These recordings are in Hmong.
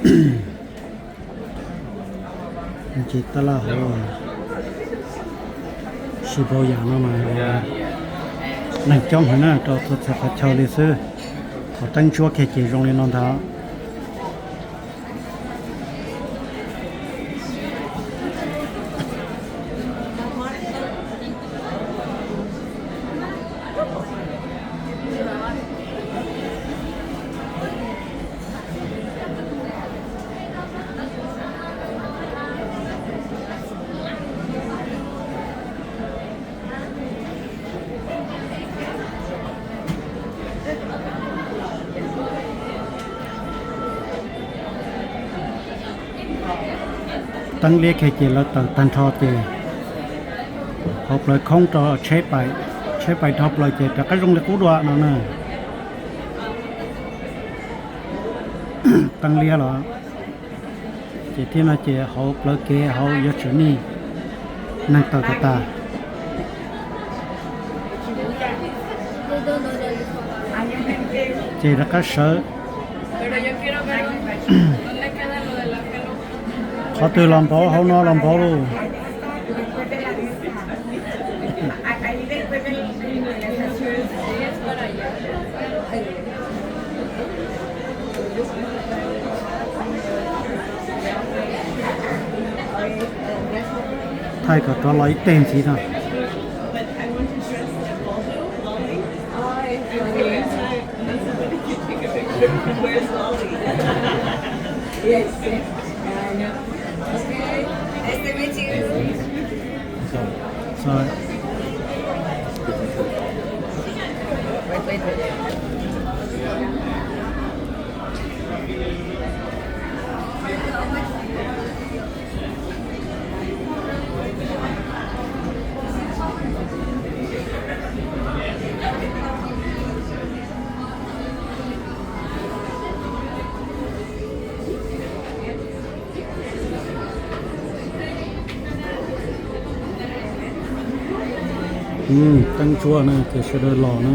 Ces tab laj hauv sib npaum yam no mas neeg coob heev na, rau txhua txhia qhov chaw li xwb. Thaum teeb ntsuab kiag ces zoo li no ntag. Teeb liab kiag ces lawv tawm tag nrho ces hauv plawv khoob rau tsheb pais, tsheb pais dhau plaws ces rov qab zoo li qub dua no na. Teeb liab los ces thiab no ces hauv plawv kev hauv yuav tsum nej neeg tawm tas tas. Ces rov qab sawv. Qhov twg los npaum, hauv no los npaum lauj. Thaij kom rov los ib teg ntxiv no. Teeb ntsuab na ces sawv daws los na.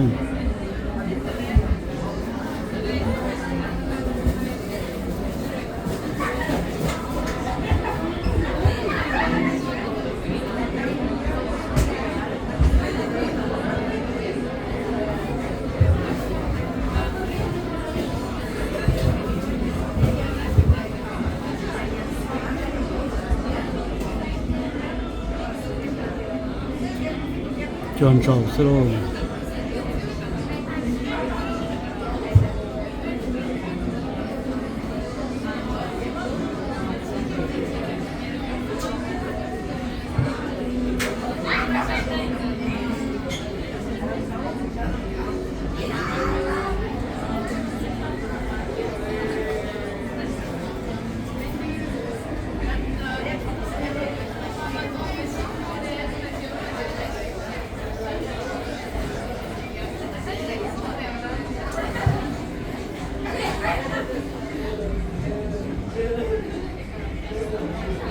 Cog ntsaum xwb lauj.